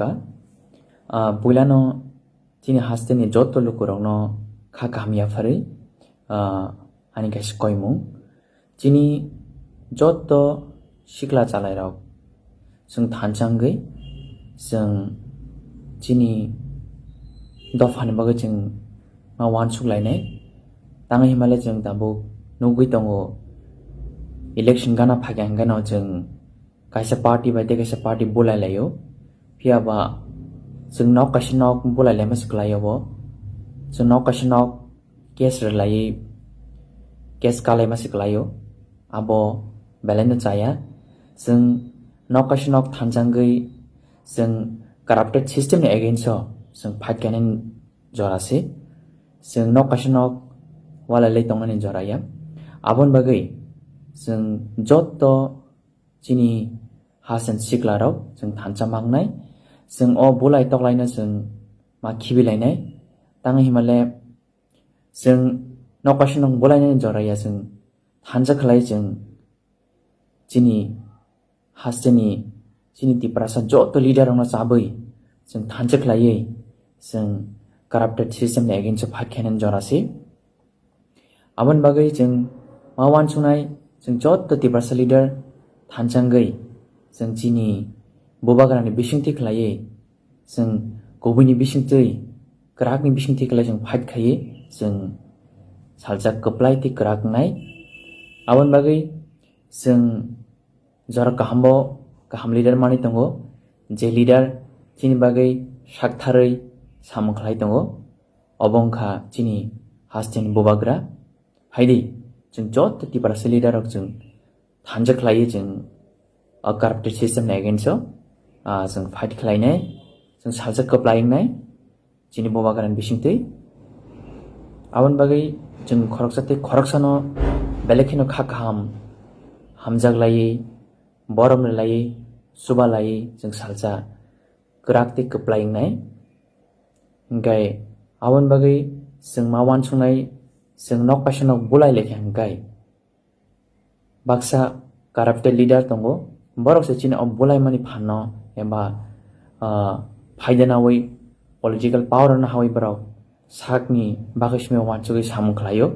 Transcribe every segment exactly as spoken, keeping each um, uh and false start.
Ka, ah, puilano chini hasteni joto lukurokno kha kaham yapharwi, ah, ani kaisa koimung. Chini joto sikla chalairok chwng thansa wngwi chwng chini dophani bagwi chwng ma uansuk lainai. Tamo hinmale chwng tabuk nugwi tongo, election gana phaikha hwnkhe no chwng kaisa party bai tei kaisa party bulai laio. Phiya ba chwng nok kaisa nok bulai laima se kwlaio bo. Chwng nok kaisa nok case rwlaiwi case kalaima se kwlaio. Abo belai no chaya. Chwng nok kaisa nok thansa wngwi chwng corrupted system ni against o chwng fight khainani jora se. Chwng nok kaisa nok walai lai tongnani jora ya. Aboni bagwi chwng joto chini hasen sikla rok chwng thansa mangnai. Chwng o bulai toklaino chwng ma khibilainai. Tamo hinmale chwng nok kaisa nok bulainani jora ya chwng thansa khlai chwng chini hasteni chini Tiprasa joto leader rokno chabwi chwng thansa khlaiwi chwng corrupted system ni against o fight khainani jora se. Aboni bagwi chwng ma uansuknai chwng joto Tiprasa leader thansa wngwi chwng chini bubagrani bisingtwi khlaiwi chwng kubuini bisingtwi kwrakni bisingtwi khlai chwng fight khaiwi chwng salsa kwplai tei kwrak wngnai. Aboni bagwi chwng jora kahambo kaham leader manwi tongo, je leader chini bagwi saktharwi samung khlai tongo, obo wngkha chini hasteni bubagra. Phaidi, chwng joto Tiprasa leader rok chwng thansa khlaiwi chwng o corrupted system ni against o, ah, chwng fight khlainai, chwng salsa kwplai wngnai chini bubagrani bisingtwi. Aboni bagwi chwng khoroksa tei khoroksano belai kheno kha kaham hamjak laiwi, borom rwlaiwi, chuba laiwi chwng salsa kwrak tei kwplai wngnai. Hwnkhe aboni bagwi chwng ma uansuknai chwng nok kaisa nok bulai laikha hwnkhe baksa corrupted leader tongo, borok se chini o bulaimani phanno eba, ah, phaidanawi political power no hawi borok sakni bagwi simi uansugwi samung khlaio,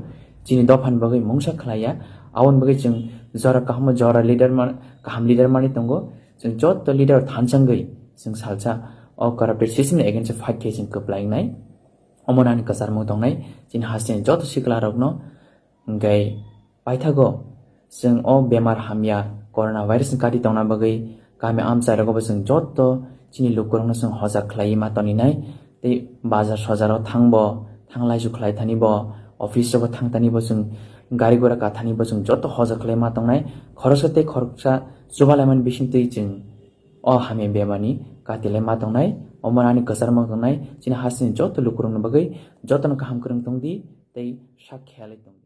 chini dophani bagwi mungsa khlaiya. Aboni bagwi chwng jora kaham jora leader man, kaham leader manwi tongo. Chwng joto leader thansa wngwi chwng salsa o corrupted system ni against o fight khe chwng kwplai wngnai. Omo nani kwcharmung tongnai chini hasteni joto sikla rokno. Hwnkhe paithago chwng o bemar hamya corona virus ni kati tongna bagwi kami amchai rogo bo chwng joto chini lukurokno chwng hojak khlaiwi ma toninai. Tei bazar sojaro thangbo, thanglaisu khlai thani bo, office rogo thang thani bo chwng gari gura ka thani bo chwng joto hojak khlai ma tongnai. Khoroksa tei khoroksa chubalaimani bisingtwi chwng o hamya bemani kati lai ma tongnai. Omo nani kwcharmung tongnai chini hasteni joto lukurokni bagwi. Jotono kaham kwrwng tongdi tei sak kheyalwi tongdi.